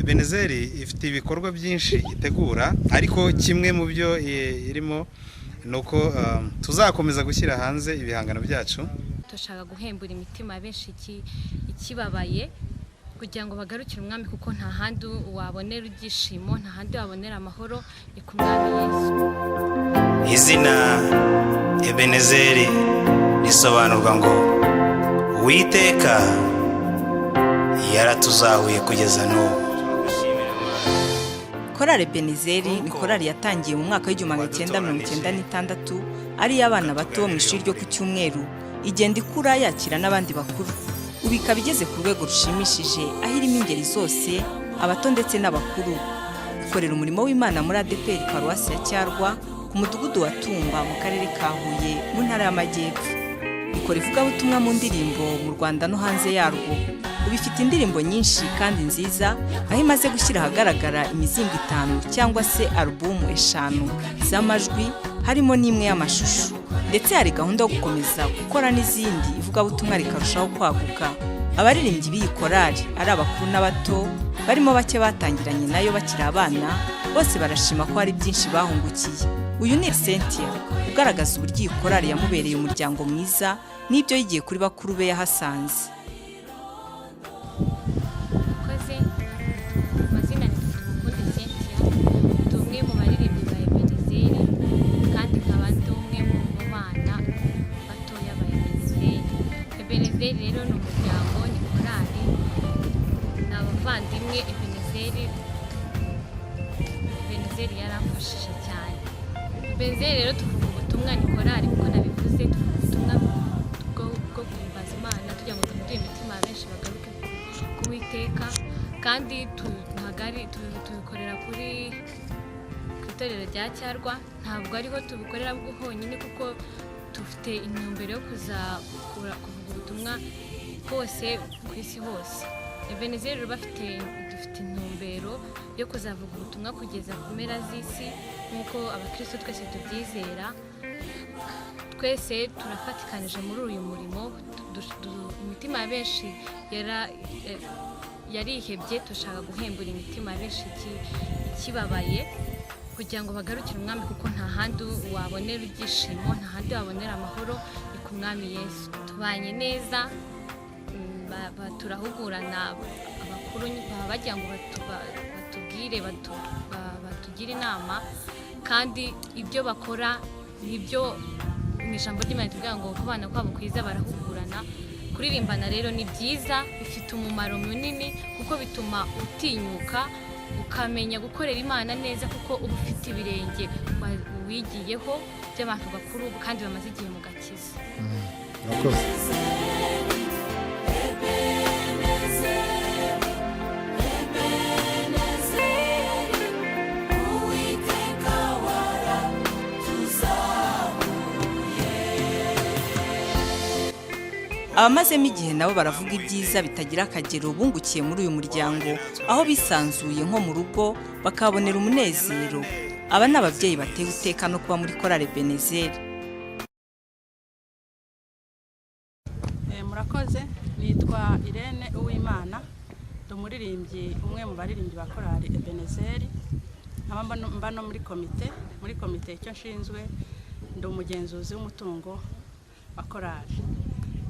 Ebenezeri ifite ibikorwa byinshi itegura, ariko kimwe mu byo irimo ni uko tuzakomeza gushyira hanze ibihangano byacu. Turashaka guhembura imitima benshi ikibabaye kugira ngo bagarukire umwami, kuko nta handi wabonera ibyishimo, nta handi wabonera amahoro, ni ku mwami Yesu. Izina Ebenezeri risobanurwa ngo Uwiteka yaratuzahuye kugeza n'ubu. Korali Ebenezeri ni korali yatangiye mu mwaka w'1996 ari iy'abana bato mu ishuri ryo ku cyumweru, igenda ikura yakira n'abandi bakuru. Ubu ikaba igeze ku rwego rushimishije, aho irimo ingeri zose, abato ndetse n'abakuru. Ikorera umurimo w'Imana muri ADEPR Paruwasi ya Cyarwa, ku mudugudu wa Tumba, mu karere ka Huye, mu ntara y'Amajyepfo. Ikora ivugabutumwa mu ndirimbo mu Rwanda no hanze yarwo. Ubu ifite indirimbo nyinshi kandi nziza, aho imaze gushyira ahagaragara imizingo itanu cyangwa se alubumu 5 z'amajwi, harimo n'imwe y'amashusho. Ndetse hari gahunda yo gukomeza gukora n'izindi, ivugabutumwa rikarushaho kwaguka. Abaririmbyi b'iyi korali, ari abakuru n'abato, barimo bake batangiranye nayo bakiri abana, bose barashima ko hari byinshi bahungukiye. Uyu ni Cynthia ugaragaza uburyo iyi korali yamubereye umuryango mwiza n'ibyo yigiye kuri bakuru be yahasanze. Murakoze. Amazina ni Tumukunde Cynthia, ndi umwe mu baririmbyi ba Ebenezeri kandi nkaba ndi umwe mu bana batoya ba Ebenezeri. Ebenezeri rero ni umuryango, ni korali, ni abavandimwe. Ebenezeri yaramfashije cyane. Ebenezeri rero tuvuga ubutumwa, ni korali kuko nabivuze, tuvuga ubutumwa bwo guhimbaza Imana tugira ngo duhindure imitima ya benshi bagaruke ku Uwiteka. Kandi ntabwo ari tubikorera ku itorero rya Cyarwa, ntabwo ariho tubikorera honyine, kuko dufite intumbero yo kuzakura kuvuga ubutumwa hose ku isi hose. Ebenezeri rero dufite intumbero yo kuzavuga ubutumwa kugeza ku mpera z'isi, nk'uko abakristo twese tubyizera. Twese turafatikanije muri uyu murimo. Imitima ya benshi yarihebye, turashaka guhembura imitima ya benshi ikibabaye kugira ngo bagarukire umwami, kuko nta handi wabonera ibyishimo, nta handi wabonera amahoro, ni ku mwami Yesu. Tubanye neza, turahugurana. Abakuru baba bagira ngo batubwire, batugire inama, kandi ibyo bakora nibyo mu ijambo ry'Imana tuvuga ngo kubana kwabo kwiza, barahugurana. Kuririmbana rero ni byiza, bifite umumaro munini, kuko bituma utinyuka ukamenya gukorera Imana neza, kuko uba ufite ibirenge wigiyeho by'abantu bakuru kandi bamaze igihe mu gakiza. Murakoze. Abamazemo igihe nabo baravuga ibyiza bitagira akagero bungukiye muri uyu muryango, aho bisanzuye nko mu rugo, bakabonera umunezero. Aba ni ababyeyi batewe iteka no kuba muri korali Ebenezeri. Murakoze. Nitwa Irene Uwimana, ndi umuririmbyi, umwe mu baririmbyi ba korali Ebenezeri, nkaba mba no muri komite. Icyo nshinzwe, ndi umugenzuzi w'umutungo wa korali.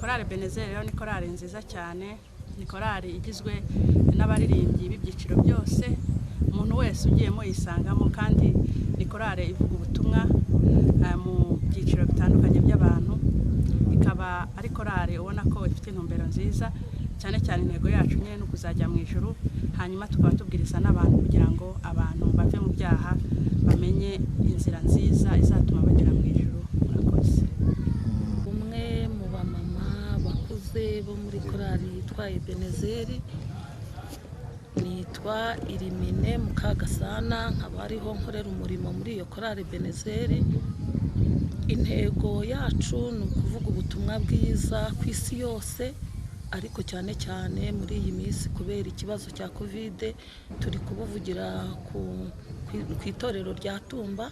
Korali Ebenezeri rero ni korali nziza cyane, ni korali igizwe n'abaririmbyi b'ibyiciro byose, umuntu wese ugiyemo yisangamo, kandi ni korali ivuga ubutumwa mu byiciro bitandukanye by'abantu. Ikaba ari korali ubona ko ifite intumbero nziza cyane cyane. Intego yacu nyine ni ukuzajya mu ijuru, hanyuma tukaba tubwiriza n'abantu kugira ngo abantu bave mu byaha, bamenye inzira nziza izatuma bagera mu ijuru. Murakoze. Umwe mu bamama bakuze bo muri korali yitwa Ebenezeri, nitwa Irimine Mukagasana, nkaba ariho nkorera umurimo muri iyo korali Ebenezeri. Intego yacu ni ukuvuga ubutumwa bwiza ku isi yose, ariko cyane cyane muri iyi minsi kubera ikibazo cya Covid turi kubuvugira ku itorero rya Tumba,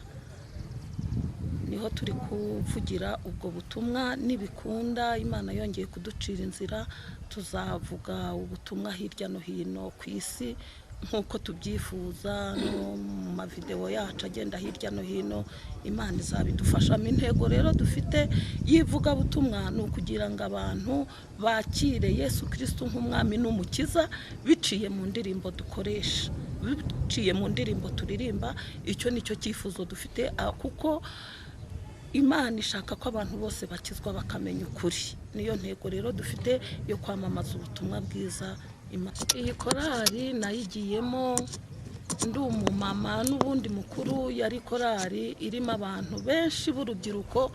niho turi kuvugira ubwo butumwa. Nibikunda, Imana yongeye kuducira inzira, tuzavuga ubutumwa hirya no hino ku isi. Nk'uko tubyifuza no mu mavidewo yacu agenda hirya no hino, Imana izabidufashamo. Intego rero dufite y'ivugabutumwa ni ukugira ngo abantu bakire Yesu Kirisitu nk'umwami n'umukiza biciye mu ndirimbo dukoresha, biciye mu ndirimbo turirimba. Icyo ni cyo cyifuzo dufite, kuko Imana ishaka ko abantu bose bakizwa bakamenya ukuri. Niyo ntego rero dufite yo kwamamaza ubutumwa bwiza. Iyi korali nayigiyemo ndi umumama n'ubundi mukuru. Yari korali irimo abantu benshi b'urubyiruko,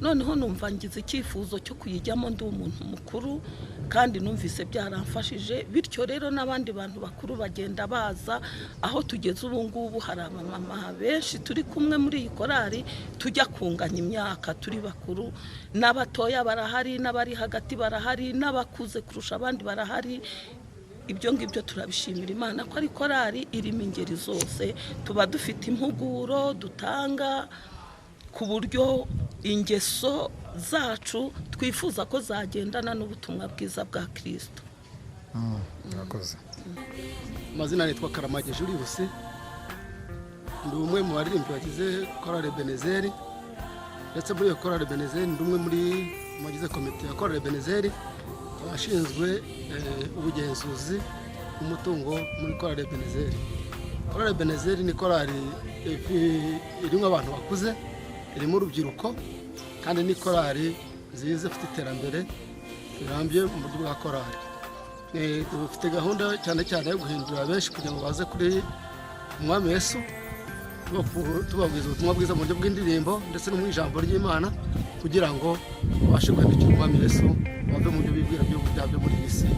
noneho numva ngize icyifuzo cyo kuyijyamo ndi umuntu mukuru, kandi numvise byaramfashije. Bityo rero n'abandi bantu bakuru bagenda baza. Aho tugeze ubu ngubu hari abamama benshi turi kumwe muri iyi korali, tujya kunganya imyaka, turi bakuru, n'abatoya barahari, n'abari hagati barahari, n'abakuze kurusha abandi barahari. Ibyo ngibyo turabishimira Imana ko ari korali irimo ingeri zose. Tuba dufite impuguro dutanga ku buryo ingeso zacu twifuza ko zagendana n'ubutumwa bwiza bwa Kirisito. Murakoze. Amazina nitwa Karamage Julius, ndi umwe mu baririmbyi bagize korali Ebenezeri. Ndetse muri iyo korali Ebenezeri ndi umwe muri mu bagize komite ya korali Ebenezeri, abashinzwe ubugenzuzi bw'umutungo muri korali Ebenezeri. Korali Ebenezeri ni korali irimo abantu bakuze, irimo urubyiruko, kandi ni korali nziza ifite iterambere rirambye mu buryo bwa korali. Dufite gahunda cyane cyane yo guhindura benshi kugira ngo baze kuri Umwami Yesu, tubabwiza ubutumwa bwiza mu buryo bw'indirimbo ndetse no mu ijambo ry'Imana, kugira ngo babashe guhindukira Umwami Yesu, bave mu byo bibwira by'ubyaha byo muri iyi si,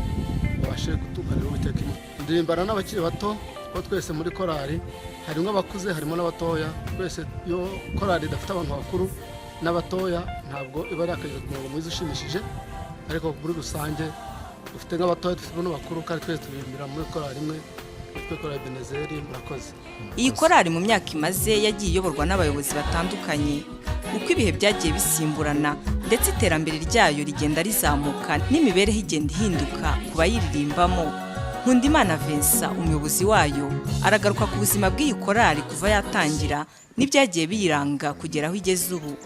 babashe gutunganira Uwiteka Imana. Ndirimbana n'abakiri bato, kuko twese muri korali harimo abakuze, harimo n'abatoya. Twese iyo korali idafite abantu bakuru n'abatoya ntabwo iba ari akageza ku murongo mwiza ushimishije. Ariko muri rusange dufite nk'abatoya, dufite n'abakuru, kandi twese turirimbira muri korali imwe yitwa korali Ebenezeri. Murakoze. Iyi korali mu myaka imaze yagiye iyoborwa n'abayobozi batandukanye uko ibihe byagiye bisimburana, ndetse iterambere ryayo rigenda rizamuka n'imibereho igenda ihinduka ku bayiririmbamo. Nkundimana Vincent, umuyobozi wayo, aragaruka ku buzima bw'iyi korali kuva yatangira n'ibyagiye biyiranga kugera aho igeze ubu.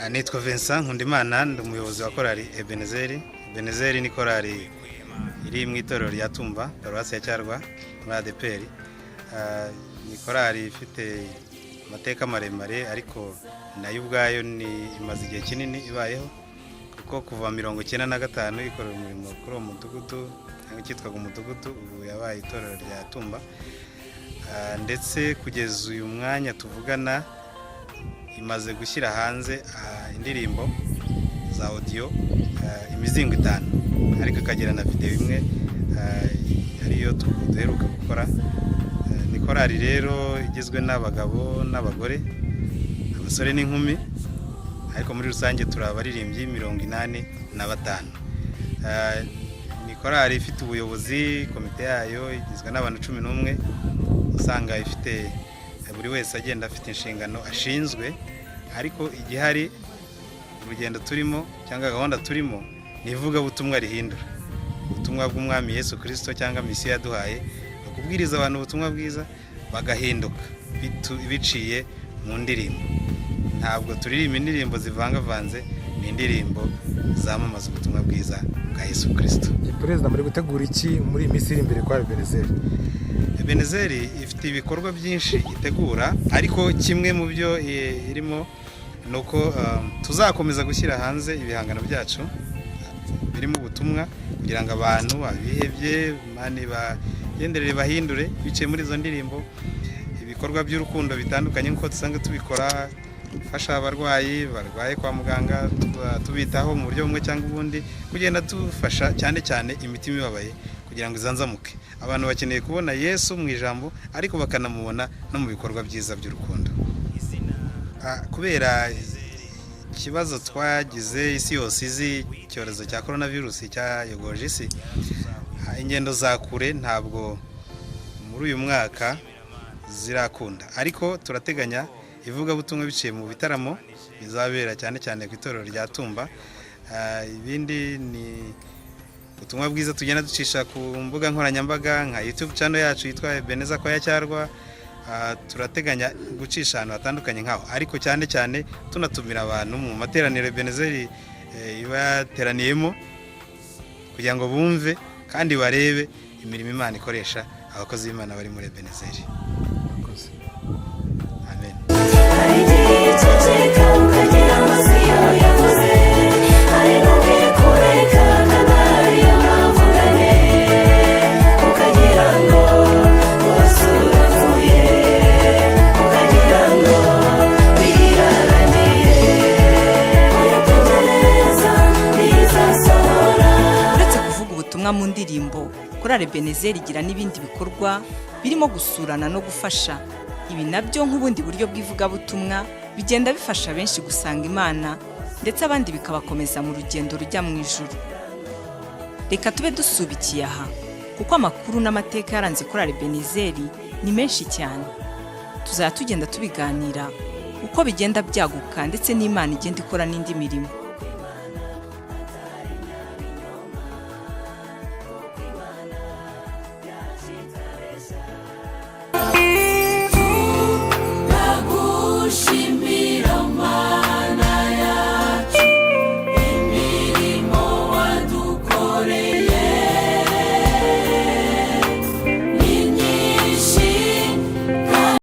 Nitwa Vincent Nkundimana, ndi umuyobozi wa korali Ebenezeri. Ebenezeri ni korali iri mu itorero rya Tumba, paruwasi ya Cyarwa, muri ADEPR. Ni korali ifite amateka maremare, ariko nayo ubwayo ni imaze igihe kinini ibayeho, kuko kuva 95 ikorera umurimo kuri uwo mudugudu, cyangwa icyitwaga umudugudu, ubu yabaye itorero rya Tumba. Ndetse kugeza uyu mwanya tuvugana imaze gushyira hanze indirimbo za audio, imizingo itanu, ariko ikagira na videwo imwe ariyo duheruka gukora. Ni korali rero igizwe n'abagabo n'abagore, abasore n'inkumi, ariko muri rusange turi abaririmbyi 85. Ni korali ifite ubuyobozi, komite yayo igizwe n'abantu 11, usanga ifite buri wese agenda afite inshingano ashinzwe. Ariko igihari, urugendo turimo cyangwa gahunda turimo ni ivugabutumwa rihindura, ubutumwa bw'Umwami Yesu Kirisito, cyangwa misiyo yaduhaye ni ukubwiriza abantu ubutumwa bwiza bagahinduka biciye mu ndirimbo. Ntabwo turirimba indirimbo zivangavanze, ni indirimbo zamamaza ubutumwa bwiza bwa Yesu Kirisito. Perezida, muri gutegura iki muri iyi minsi iri imbere kwa Ebenezeri? Ebenezeri ifite ibikorwa byinshi itegura, ariko kimwe mu byo irimo ni uko tuzakomeza gushyira hanze ibihangano byacu birimo ubutumwa, kugira ngo abantu abihebye mani bagenderere bahindure biciye muri izo ndirimbo. Ibikorwa by'urukundo bitandukanye nk'uko dusanzwe tubikora, gufasha abarwayi barwaye kwa muganga, tubitaho mu buryo bumwe cyangwa ubundi, kugenda dufasha cyane cyane imitima ibabaye kugira ngo izanzamuke. Abantu bakeneye kubona Yesu mu ijambo, ariko bakanamubona no mu bikorwa byiza by'urukundo. Kubera ikibazo twagize isi yose izi, icyorezo cya korona virusi cyayogoje isi, ingendo za kure ntabwo muri uyu mwaka zirakunda, ariko turateganya ivugabutumwa biciye mu bitaramo bizabera cyane cyane ku itorero rya Tumba. Ibindi ni Ubutumwa bwiza tugenda ducisha ku mbuga nkoranyambaga nka YouTube channel yacu yitwa Ebeneza Kwaya Cyarwa. Turateganya gucisha ahantu hatandukanye nkaho, ariko cyane cyane tunatumira abantu mu materaniro Ebenezeri iba yateraniyemo kugira ngo bumve kandi barebe imirimo Imana ikoresha abakozi b'Imana bari muri Ebenezeri. Murakoze. Amen. Hari igihe uceceka ukagira ngo si yo yavuze, hari n'ubwikureka kandi ariyo mwavuganye, ukagira ngo rwose urapfuye, ukagira ngo birarangiye. Uyategereza ntizasohora. Uretse kuvuga ubutumwa mu ndirimbo, Korali Ebenezeri igira n'ibindi bikorwa birimo gusurana no gufasha. Ibi nabyo nk'ubundi buryo bw'ivugabutumwa bigenda bifasha benshi gusanga Imana, ndetse abandi bikabakomeza mu rugendo rujya mu ijuru. Reka tube dusubikiye aha, kuko amakuru n'amateka yaranze Korali Ebenezeri ni menshi cyane. Tuzajya tugenda tubiganira uko bigenda byaguka, ndetse n'Imana igenda ikora n'indi mirimo.